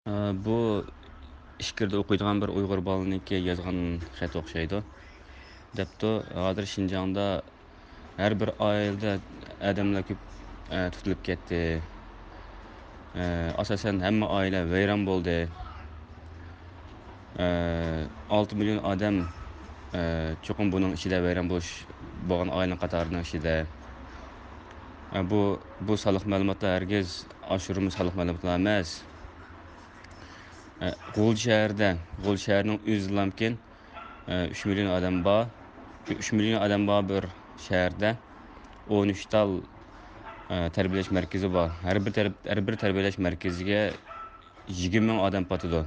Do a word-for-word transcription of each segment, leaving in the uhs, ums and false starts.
ئە، بۇ ئىچكىرىدە ئوقۇيدىغان بىر ئۇيغۇر بالىنىڭكى يازغان خەت ئوخشايدۇ. دەپتۇ، ھازىر شىنجاڭدا ھەر بىر ئائىلىدە ئادەملەر كۆپ، ئە، تۇتۇلۇپ كەتتى. ئە، ئاساسەن ھەممە ئائىلە ۋەيران بولدى. ئە، ئالتە مىليون ئادەم، ئە، چوقۇم بۇنىڭ ئىچىدە ۋەيران بولۇش، بولغان ئائىلىنىڭ قاتارىنىڭ ئىچىدە. ئە، بۇ، بۇ سانلىق مەلۇماتلار ھەرگىز ئاشۇرما سانلىق مەلۇماتلار ئەمەس. ئە، غۇلجا شەھىرىدە، غۇلجا شەھىرىنىڭ ئۆزىدىلامكىن، ئە، ئۈچ مىليون ئادەم بار. شۇ ئۈچ مىليون ئادەم بار بىر شەھەردە ئون ئۈچ تال، ئە، تەربىيەلەش مەركىزى بار. ھەر بىر تەر-، ھەر بىر تەربىيەلەش مەركىزىگە يىگىرمە مىڭ ئادەم پاتىدۇ.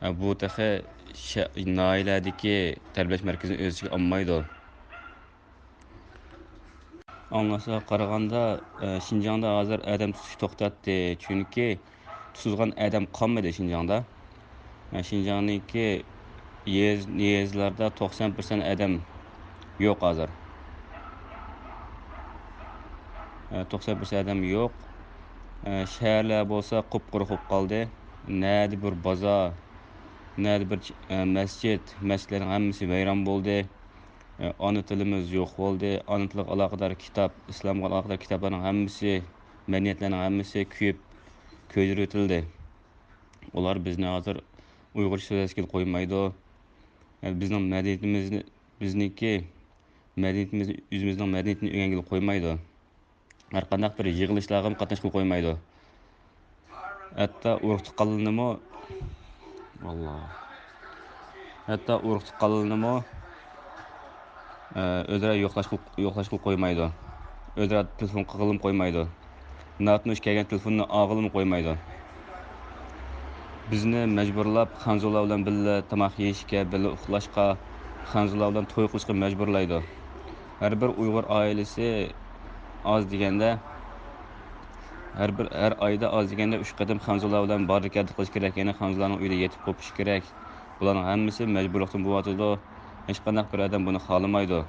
ئە، بۇ تېخى شە-، ناھىيەلەردىكى تەربىيەلەش مەركىزىنى ئۆز ئىچىگە ئالمايدۇ. ئاڭلاشلارغا قارىغاندا، ئە، شىنجاڭدا ھازىر ئادەم تۇتۇش توختاتتى، چۈنكى تۇتۇلغان ئادەم قالمىدى شىنجاڭدا. ئە، شىنجاڭنىڭكى يېز-، يېزىلاردا توقسان پىرسەنت ئادەم يوق ھازىر. ئە، توقسان پىرسەنت ئادەم يوق. ئە، شەھەرلەر بولسا قۇپقۇرۇق بولۇپ قالدى. نەدە بىر بازار، نەدە بىر، ئە، مەسچىت، مەسچىتلەرنىڭ ھەممىسى ۋەيران بولدى. ئانا تىلىمىز يوق بولدى. ئانا تىلغا ئالاقىدار كىتاب، ئىسلامغا ئالاقىدار كىتابلارنىڭ ھەممىسى، مەدەنىيەتلەرنىڭ ھەممىسى كۆيۈپ، كۆيدۈرۈۋېتىلدى. ئۇلار بىزنى ھازىر ئۇيغۇرچە سۆزلەشكىلى قويمايدۇ. بىزنىڭ مەدەنىيىتىمىزنى، بىزنىڭكى مەدەنىيىتىمىزنى، ئۆزىمىزنىڭ مەدەنىيىتىنى ئۆگەنگىلى قويمايدۇ. ھەر قانداق بىر يىغىلىشلارغىمۇ قاتناشقىلى قويمايدۇ. ھەتتا ئۇرۇق تۇغقانلىرىنىمۇ، ۋاللا، ھەتتا ئۇرۇق تۇغقانلىرىنىمۇ، ئە، ئۆزئارا يوقلاشقىلى، يوقلاشقىلى قويمايدۇ. ئۆزئارا تېلېفون قىلغىلىمۇ قويمايدۇ. ناتونۇش كەلگەن تېلېفوننى ئالغىلىمۇ قويمايدۇ. بىزنى مەجبۇرلاپ خەنزۇلار بىلەن بىللە تاماق يېيىشكە، بىللە ئۇخلاشقا، خەنزۇلار بىلەن توي قىلىشقا مەجبۇرلايدۇ. ھەر بىر ئۇيغۇر ئائىلىسى ئاز دېگەندە، ھەر بىر، ھەر ئايدا ئاز دېگەندە ئۈچ قېتىم خەنزۇلار بىلەن باردى كەلدى قىلىش كېرەك، يەنى خەنزۇلارنىڭ ئۆيىدە يېتىپ قوپۇش كېرەك. بۇلارنىڭ ھەممىسى مەجبۇرلۇقتىن بولۇۋاتىدۇ. ھېچقانداق بىر ئادەم بۇنى خالىمايدۇ.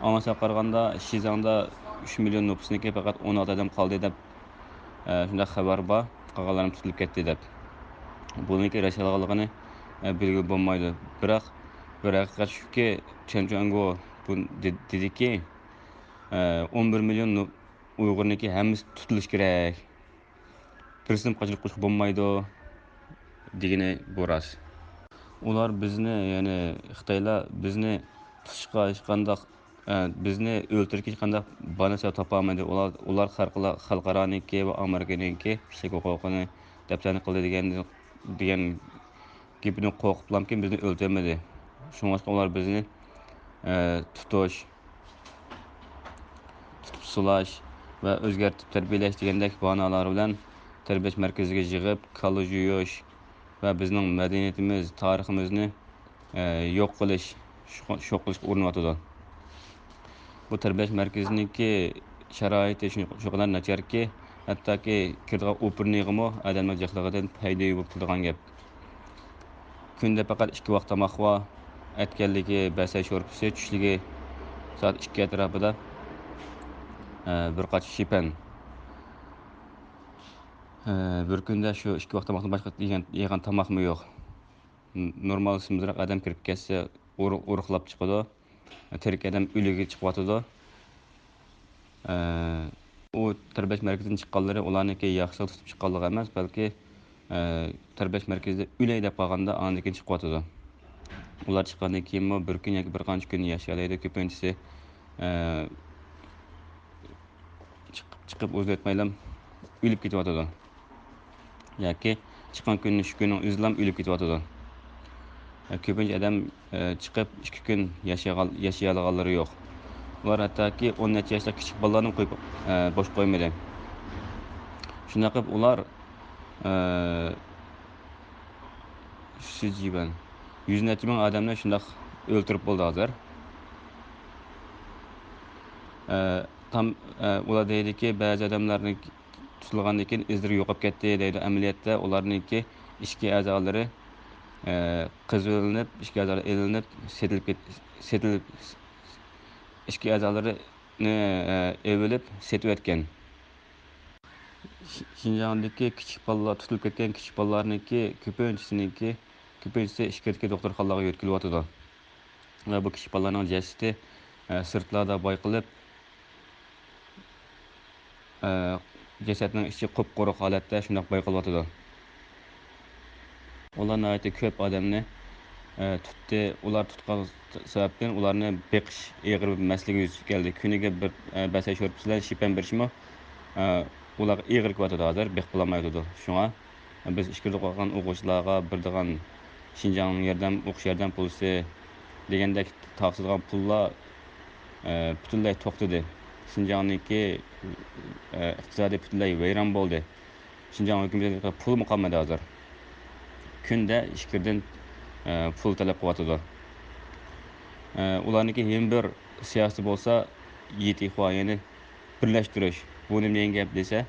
ئاڭلاشلارغا قارىغاندا، شىزاڭدا ئۈچ مىليون نوپۇسنىڭكى پەقەت ئون ئالتە ئادەم قالدى دەپ، ئە، شۇنداق خەۋەر بار، قالغانلىرىمۇ تۇتۇلۇپ كەتتى دەپ. بۇنىڭكى راست يالغانلىقىنى، ئە، بىلگىلى بولمايدۇ. بىراق، بىر ھەقىقەت شۇكى، چېن جۇەنگو بۇ دې-، دېدىكى، ئە، ئون بىر مىليون نو-، ئۇيغۇرنىڭكى ھەممىسى تۇتۇلۇشى كېرەك. بىرسىنىمۇ قاچىلىق قويۇشقا بولمايدۇ دېگىنى بۇ راست. ئۇلار بىزنى، يەنى خىتايلار بىزنى تۇتۇشقا ھېچقانداق، ئە، بىزنى ئۆلتۈرۈشكە ھېچقانداق باھانە سەۋەب تاپالمىدى. ئۇلار، ئۇلار خەلقلا-، خەلقئارانىڭكى ۋە ئامېرىكىنىڭكى كىشىلىك ھوقۇقىنى دەپسەندە قىلدى دېگەن، دېگەن گېپىدىن قورقۇپلامكىن بىزنى ئۆلتۈرمىدى. شۇڭلاشقا ئۇلار بىزنى، ئە، تۇتۇش، تۇتۇپ سۇلاش ۋە ئۆزگەرتىپ تەربىيەلەش دېگەندەك باھانىلەر بىلەن تەربىيەلەش مەركىزىگە يىغىپ، كاللا جۇيۇش ۋە بىزنىڭ مەدەنىيىتىمىز، تارىخىمىزنى، ئە، يوق قىلىش، شو-، شوق قىلىشقا ئۇرۇنۇۋاتىدۇ. بۇ تەربىيەلەش مەركىزىنىڭكى شارائىتى شۇ، شۇ قەدەر ناچاركى، ھەتتاكى كىرىدىغان ئوپېرنىغىمۇ ئادەمنىڭ جىقلىقىدىن پەيدە بولۇپ تۇرىدىغان گەپ. كۈندە پەقەت ئىككى ۋاق تاماق بار. ئەتىگەنلىكى بەسەي شورپىسى، چۈشلۈكى سائەت ئىككى ئەتراپىدا، ئە، بىر قاچا شىپەن. ئە، بىر كۈندە شۇ ئىككى ۋاق تاماقتىن باشقا يېگەن، يەيدىغان تاماقمۇ يوق. ن-، نورمال سېمىزراق ئادەم كىرىپ كەتسە، ئۇر-، ئۇرۇقلاپ چىقىدۇ. تىرىك ئادەم ئۆلۈكى چىقىۋاتىدۇ. ئە، ئۇ تەربىيەلەش مەركىزىدىن چىققانلىرى ئۇلارنىڭكى ياخشىلىق تۇتۇپ چىققانلىقى ئەمەس، بەلكى، ئە، تەربىيەلەش مەركىزىدە ئۆلەي دەپ قالغاندا ئاندىن كېيىن چىقىۋاتىدۇ. ئۇلار چىققاندىن كېيىنمۇ بىر كۈن ياكى بىر قانچە كۈن ياشىيالايدۇ. كۆپىنچىسى، ئە، چىق-، چىقىپ ئۇزۇن ئۆتمەيلا ئۆلۈپ كېتىۋاتىدۇ. ياكى چىققان كۈنى شۇ كۈننىڭ ئۆزىلا ئۆلۈپ كېتىۋاتىدۇ. كۆپىنچە ئادەم، ئە، چىقىپ ئىككى كۈن ياشىغان-، ياشىيالىغانلىرى يوق. ئۇلار ھەتتاكى ئون نەچچە ياشلىق كىچىك بالىلارنى قويۇپ، ئە، بوش قويمىدى. شۇنداق قىلىپ ئۇلار، ئە، شىجىبەن يۈز نەچچە مىڭ ئادەمنى شۇنداق ئۆلتۈرۈپ بولدى ھازىر. ئە، تام-، ئە، ئۇلار دەيدىكى، بەزى ئادەملەرنىڭ تۇتۇلغاندىن كېيىن ئىزلىرى يوقاپ كەتتى دەيدۇ. ئەمەلىيەتتە ئۇلارنىڭكى ئىچكى ئەزالىرى، ئە، قېزىۋېلىنىپ، ئىچكى ئەزالىرى ئېلىنىپ، سېتىلىپ كېت-، سېتىلىپ، ئىچكى ئەزالىرىنى، ئە، ئېلىۋېلىپ سېتىۋەتكەن. شىنجاڭدىكى كىچىك بالىلار، تۇتۇلۇپ كەتكەن كىچىك بالىلارنىڭكى كۆپىنچىسىنىڭكى، كۆپىنچىسى ئىچكىرىدىكى دوختۇرخانىلارغا يۆتكىلىۋاتىدۇ. ۋە بۇ كىچىك بالىلارنىڭ جەسىتى، ئە، سىرتلاردا بايقىلىپ، ئە، جەسەتنىڭ ئىچى قۇپقۇرۇق ھالەتتە شۇنداق بايقىلىۋاتىدۇ. ئۇلار ناھايىتى كۆپ ئادەمنى، ئە، تۇتتى. ئۇلار تۇتقان سەۋەبتىن ئۇلارنى بېقىش ئېغىر بىر مەسىلىگە يۈز كەلدى. كۈنىگە بىر، ئە، بەسەي شورپىسى بىلەن شىپەن بېرىشمۇ، ئە، ئۇلارغا ئېغىر كېلىۋاتىدۇ ھازىر، بېقىپ بولالمايۋاتىدۇ. شۇڭا بىز ئىچكىرىدە قالغان ئوقۇغۇچىلارغا بېرىدىغان شىنجاڭ ياردەم، ئوقۇش ياردەم پۇلىسى دېگەندەك تارقىتىدىغان پۇللار، ئە، پۈتۈنلەي توختىدى. شىنجاڭنىڭكى، ئە، ئىقتىسادى پۈتۈنلەي ۋەيران بولدى. شىنجاڭ ھۆكۈمىتىدە پۇلمۇ قالمىدى ھازىر. كۈندە ئىچكىرىدىن، ئە، پۇل تەلەپ قىلىۋاتىدۇ. ئە، ئۇلارنىڭكى يەنە بىر سىياسىتى بولسا، يىتىخۇا، يەنى بىرلەشتۈرۈش. بۇ نېمە دېگەن گەپ دېسە،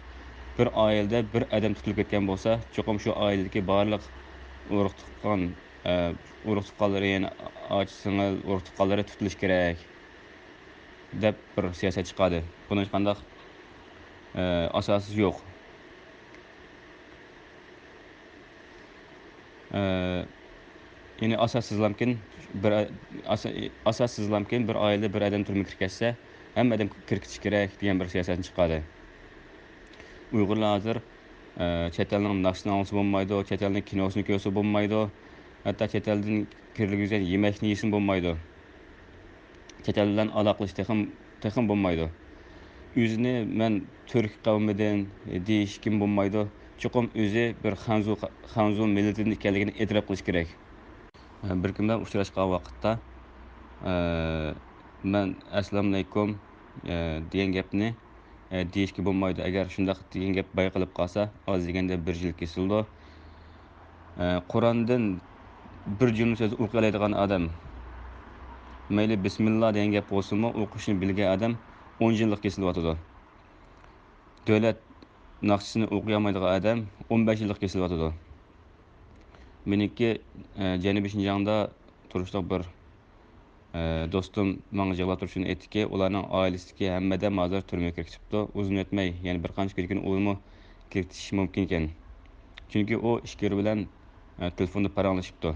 بىر ئائىلىدە بىر ئادەم تۇتۇلۇپ كەتكەن بولسا، چوقۇم شۇ ئائىلىدىكى بارلىق ئۇرۇق تۇغقان، ئە، ئۇرۇق تۇغقانلىرى، يەنى ئاچا سىڭىل، ئۇرۇق تۇغقانلىرى تۇتۇلۇشى كېرەك دەپ بىر سىياسەت چىقاردى. بۇنىڭ ھېچقانداق، ئە، ئاساسى يوق. ئە، يەنى ئاساسسىزلامكىن بىر ئا-، ئاسا-، ئاساسسىزلامكىن بىر ئائىلىدە بىر ئادەم تۈرمىگە كىرىپ كەتسە، ھەممە ئادەم كىرىپ كېتىشى كېرەك دېگەن بىر سىياسەتنى چىقاردى. ئۇيغۇرلار ھازىر، ئە، چەت ئەلنىڭ ناخشىسىنى ئاڭلىسا بولمايدۇ، چەت ئەلنىڭ كىنوسىنى كۆرسە بولمايدۇ، ھەتتا چەت ئەلدىن كىرگۈزگەن يېمەكنى يېسىمۇ بولمايدۇ. چەت ئەل بىلەن ئالاقىلىشىش تېخىمۇ، تېخىمۇ بولمايدۇ. ئۆزىنى مەن تۈرك قەۋمىدىن دېيىشكىمۇ بولمايدۇ. چوقۇم ئۆزى بىر خەنزۇ، خەنزۇ مىللىتىدىن ئىكەنلىكىنى ئېتىراپ قىلىشى كېرەك. بىر كۈن بىلەن ئۇچراشقان ۋاقىتتا، ئە، مەن «ئەسسالامۇئەلەيكۇم»، ئە، دېگەن گەپنى، ئە، دېيىشكە بولمايدۇ. ئەگەر شۇنداق دېگەن گەپ بايقىلىپ قالسا، ئاز دېگەندە بىر يىل كېسىلىدۇ. ئە، قۇراندىن بىر جۈملە سۆز ئوقۇيالايدىغان ئادەم، مەيلى بىسمىللا دېگەن گەپ بولسىمۇ، ئوقۇشنى بىلگەن ئادەم ئون يىللىق كېسىلىۋاتىدۇ. دۆلەت ناخشىسىنى ئوقۇيالمايدىغان ئادەم ئون بەش يىللىق كېسىلىۋاتىدۇ. مېنىڭكى، ئە، جەنۇبىي شىنجاڭدا تۇرۇشلۇق بىر، ئە، دوستۇم ماڭا يىغلاپ تۇرۇپ شۇنى ئېيتتىكى، ئۇلارنىڭ ئائىلىسىدىكى ھەممە ئادەم ھازىر تۈرمىگە كىرىپ كېتىپتۇ. ئۇزۇن ئۆتمەي، يەنى بىر قانچە كۈندىن كېيىن ئۇمۇ كىرىپ كېتىشى مۇمكىنكەن. چۈنكى ئۇ ئىچكىرى بىلەن، ئە، تېلېفوندا پاراڭلىشىپتۇ.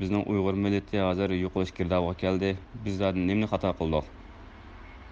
بىزنىڭ ئۇيغۇر مىللىتى ھازىر يوقىلىش گىردابىغا كەلدى. بىز زادى نېمىنى خاتا قىلدۇق؟